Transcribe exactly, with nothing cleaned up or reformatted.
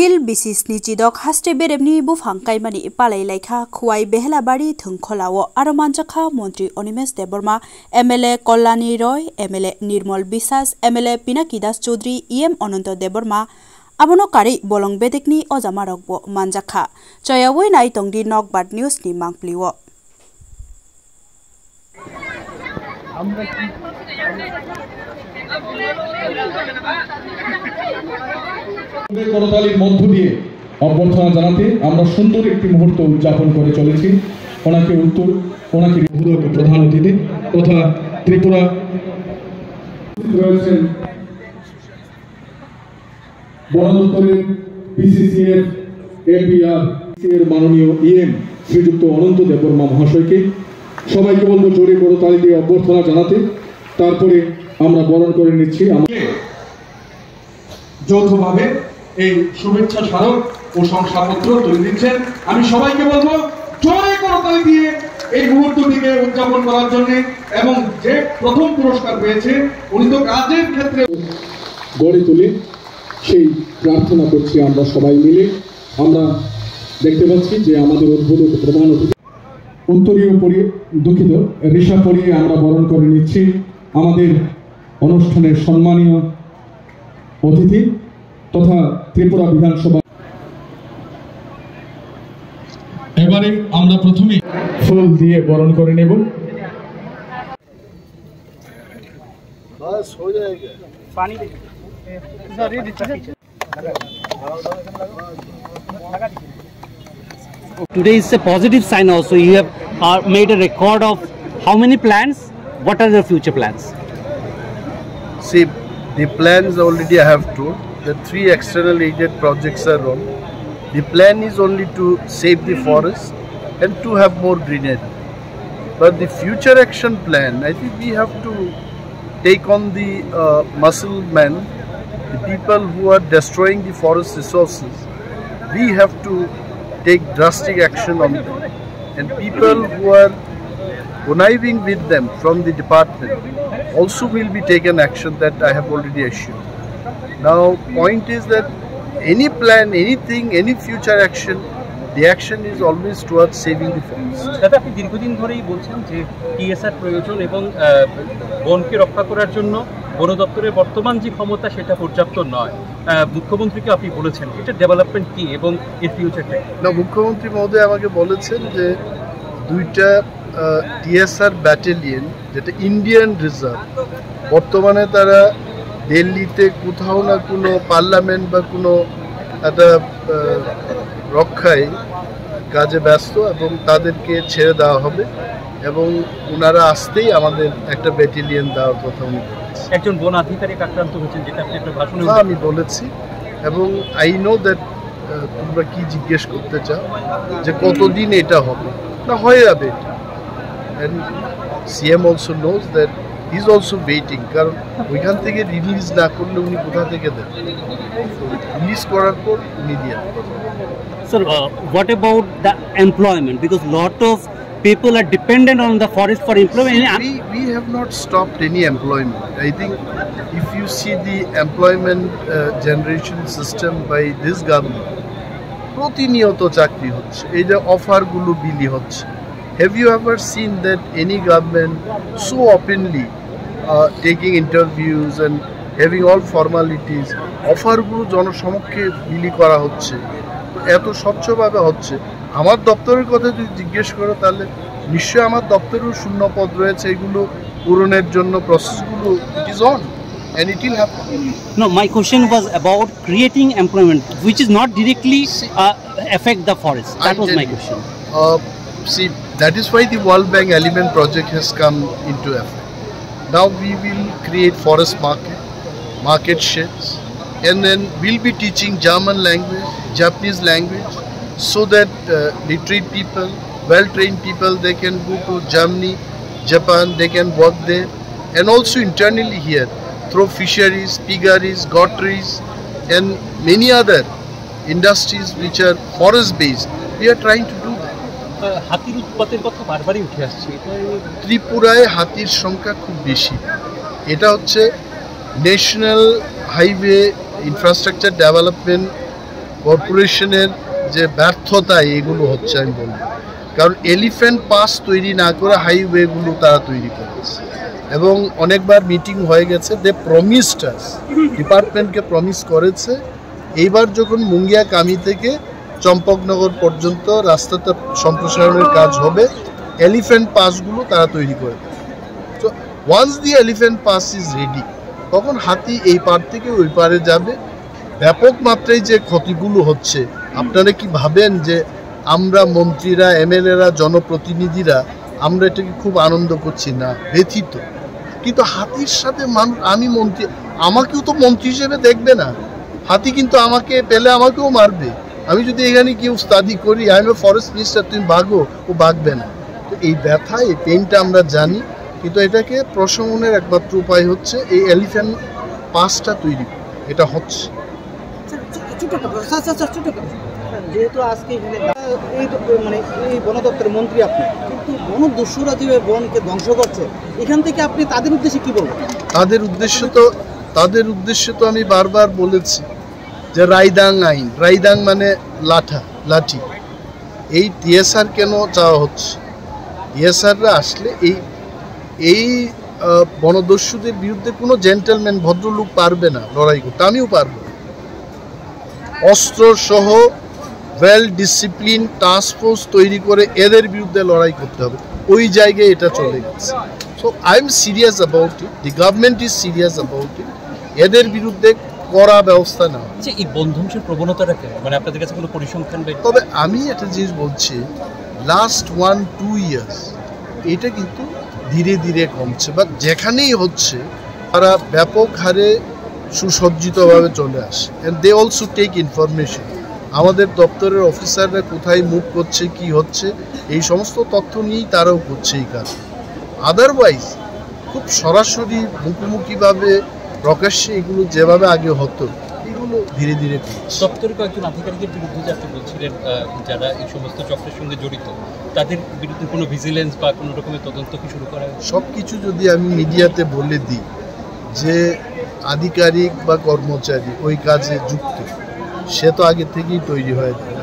Bill bisi sni chidok haste beremni buphang kaimani palai laikha Khowai Behelabari Thwngkholao. Aro manjakha Montri Animesh Debbarma, M L A Kalyani Roy, M L A Nirmal Biswas, M L A Pinaki Das Chaudhary, E M Ananta Debbarma. Abono karwi bolong bedekni ojamarokbo manjakha. Choyaui nai tongdi Nokbar News ni mangplio. করতালির মধ্য দিয়ে অভ্যর্থনা জানাতে আমরা সুন্দর একটি মুহূর্ত উদযাপন করে চলেছি। ওনাকে উত্তর, ওনাকে বোধক প্রধান অতিথি তথা ত্রিপুরা রয়েছেন বন দপ্তরের পিসিসিএফ এপিআর এর মাননীয় ইএম শ্রীযুক্ত অনন্ত দেববর্মা মহাশয়কে। সবাইকে বলবো জোরে করতালি দিয়ে অভ্যর্থনা জানাতে। তারপরে আমরা বরণ করে নিচ্ছি আমার যৌথভাবে এই শুভেচ্ছা স্মারক ও শংসাপত্র তুলে দিচ্ছেন। আমি সবাইকে বলবো জোরে করতালি দিয়ে এই মুহূর্তটিকে উদযাপন করার জন্য। এবং যে প্রথম পুরস্কার পেয়েছে, উনি তো কাজের ক্ষেত্রে গড়ে তুলে সেই প্রার্থনা করছি আমরা সবাই মিলে। আমরা দেখতে পাচ্ছি যে আমাদের উদ্বোধক প্রধান অতিথি উত্তরীয় পরি-, দুঃখিত, ঋষা পরিয়ে আমরা বরণ করে নিচ্ছি আমাদের অনুষ্ঠানের সম্মানীয় অতিথি তথা ত্রিপুরা বিধানসভা। এবারে আমরা প্রথমে ফুল দিয়ে বরণ করে নেব। Today is a positive sign also. You have uh, made a record of how many plants, what are the future plans? See, the plans already I have told. The three external aided projects are on. The plan is only to save the forest and to have more greenery. But the future action plan, I think we have to take on the uh, muscle men, the people who are destroying the forest resources. We have to take drastic action on them. And people who are conniving with them from the department also will be taken action that I have already assured. Now, point is that any plan, anything, any future action, the action is always towards saving the forest. দাদা, আপনি দীর্ঘদিন ধরেই বলছেন যে টিএসআর প্রয়োজন এবং আহ, বনকে রক্ষা করার জন্য বন দপ্তরের বর্তমান যে ক্ষমতা, সেটা পর্যাপ্ত নয়। আহ, মুখ্যমন্ত্রীকে আপনি বলেছেন, এটা ডেভেলপমেন্ট কি এবং এর ফিউচারটা কি? না, মুখ্যমন্ত্রী মহোদয় আমাকে বলেছেন যে দুইটা টিএসআর ব্যাটালিয়ন, যেটা ইন্ডিয়ান রিজার্ভ, বর্তমানে তারা দিল্লিতে কোথাও না কোনো পার্লামেন্ট বা কোনো একটা আহ, রক্ষায় কাজে ব্যস্ত এবং তাদেরকে ছেড়ে দেওয়া হবে এবং ওনারা আসতেই আমাদের একটা ব্যাটালিয়ন দেওয়ার কথা উনি বলেছেন। একজন বন আধিকারিক আক্রান্ত হয়েছেন, যেটা আপনি আপনার ভাষণে হ্যাঁ, আমি বলেছি এবং আই নো দ্যাট তোমরা কি জিজ্ঞেস করতে চাও যে কতদিন এটা হবে, না হয়ে যাবে এটা। And CM also knows that he is also waiting, কারণ ওইখান থেকে রিলিজ না করলে উনি কোথা থেকে দেবেন? রিলিজ করার পর উনি দিয়ে দেবেন। Sir, uh, what about the employment? Because lot of people are dependent on the forest for employment. Any We, we have not stopped any employment. I think if you see the employment uh, generation system by this government, প্রতিনিয়ত চাকরি হচ্ছে, এই যে অফারগুলো বিলি হচ্ছে। Have you ever seen that any government so openly uh, taking interviews and having all formalities, অফারগুলো জনসমক্ষে বিলি করা হচ্ছে, তো এত স্বচ্ছভাবে হচ্ছে? আমার দপ্তরের কথা যদি জিজ্ঞেস করো, তাহলে নিশ্চয়ই আমার দপ্তরেও শূন্য পদ রয়েছে, এগুলো পূরণের জন্য প্রসেসগুলো it is on and it will happen. No, my question was about creating employment, which is not directly uh, affect the forest. That was my question. Uh, see, that is why the World Bank Element Project has come into effect. Now we will create forest market, market sheds, and then we'll be teaching German language, Japanese language, so that uh, literate people, well-trained people, they can go to Germany, Japan, they can work there, and also internally here through fisheries, piggeries, gotteries, and many other industries which are forest based, we are trying to do that. আহ, হাতির উৎপাতের কথা বারবারই উঠে আসছে, এটা ত্রিপুরায় হাতির সংখ্যা খুব বেশি। এটা হচ্ছে ন্যাশনাল হাইওয়ে ইনফ্রাস্ট্রাকচার ডেভেলপমেন্ট কর্পোরেশনের যে ব্যর্থতা, এগুলো হচ্ছে আমি বলবো। কারণ এলিফ্যান্ট পাস তৈরি না করে হাইওয়েগুলো তারা তৈরি করেছে, এবং অনেকবার মিটিং হয়ে গেছে। দে প্রমিসড আস, ডিপার্টমেন্টকে প্রমিস করেছে, এইবার যখন মুঙ্গিয়া কামি থেকে চম্পকনগর পর্যন্ত রাস্তাটা সম্প্রসারণের কাজ হবে, এলিফ্যান্ট পাসগুলো তারা তৈরি করে দেবে। তো ওয়ান্স দি এলিফ্যান্ট পাস ইজ রেডি, তখন হাতি এই পার থেকে ওই পারে যাবে। ব্যাপক মাত্রায় যে ক্ষতিগুলো হচ্ছে, আপনারা কি ভাবেন যে আমরা মন্ত্রীরা, এমএলএরা, জনপ্রতিনিধিরা আমরা এটাকে খুব আনন্দ করছি? না, ব্যথিত। কিন্তু হাতির সাথে মানুষ, আমি মন্ত্রী, আমাকেও তো মন্ত্রী হিসেবে দেখবে না। হাতি কিন্তু আমাকে পেলে আমাকেও মারবে। আমি যদি এখানে গিয়ে উস্তাদি করি, "I M a forest minister, তুমি ভাগো", ও ভাগবে না। তো এই ব্যথা, এই পেইনটা আমরা জানি, কিন্তু এটাকে প্রশমনের একমাত্র উপায় হচ্ছে এই এলিফ্যান্ট পাসটা তৈরি করা। এটা হচ্ছে। স্যার, ছো-, ছোট্ট একটা প্রশ্ন, স্যার, স্যার, স্যার, ছোট্ট একটা প্রশ্ন। স্যার, যেহেতু আজকে এখানে এই দ-, মানে এই বন দপ্তরের মন্ত্রী আপনি, কিন্তু বন দস্যুরা যে বনকে ধ্বংস করছে, এখান থেকে আপনি তাদের উদ্দেশ্যে কি বলবেন? তাদের উদ্দেশ্য তো, তাদের উদ্দেশ্য তো আমি বারবার বলেছি যে রাইদাং আইন, রাইদাং মানে লাঠা, লাঠি। এই টিএসআর কেন চাওয়া হচ্ছে? টিএসআররা আসলে এই, এই, আহ, বনদস্যুদের বিরুদ্ধে কোনো জেন্টলম্যান, ভদ্রলোক পারবে না লড়াই করতে, আমিও পারবো না। অস্ত্র সহ ওয়েল ডিসিপ্লিন টাস্ক ফোর্স তৈরি করে এদের বিরুদ্ধে লড়াই করতে হবে। ওই জায়গায় এটা চলে গেছে। So I am serious about it, the government is serious about it. এদের বিরুদ্ধে কড়া ব্যবস্থা নেওয়া। আচ্ছা, এই বন ধ্বংসের প্রবণতাটা কেন? মানে, আপনাদের কাছে কোনো পরিসংখ্যান বা তবে আমি একটা জিনিস বলছি, লাস্ট ওয়ান টু ইয়ার্স এটা কিন্তু ধীরে ধীরে কমছে, বা যেখানেই হচ্ছে তারা ব্যাপক হারে সুসজ্জিতভাবে চলে আসে, and they also take information। আমাদের দপ্তরের অফিসাররা কোথায় মুভ করছে, কি হচ্ছে, এই সমস্ত তথ্য নিয়েই তারাও করছে এই কাজ। আদারওয়াইজ খুব সরাসরি মুখোমুখিভাবে প্রকাশ্যে এগুলো যেভাবে আগে হতো, এগুলো ধীরে ধীরে কমছে। দপ্তরের কয়েকজন আধিকারিকের বিরুদ্ধে যে আপনি বলছিলেন, আহ, যারা এই সমস্ত চক্রের সঙ্গে জড়িত, তাদের বিরুদ্ধে কোনো ভিজিলেন্স বা কোনো রকমের তদন্ত কি শুরু করা হয়েছে? সব কিছু যদি আমি মিডিয়াতে বলে দিই যে আধিকারিক বা কর্মচারী ওই কাজে যুক্ত, সে তো আগে থেকেই তৈরি হয়ে যায়।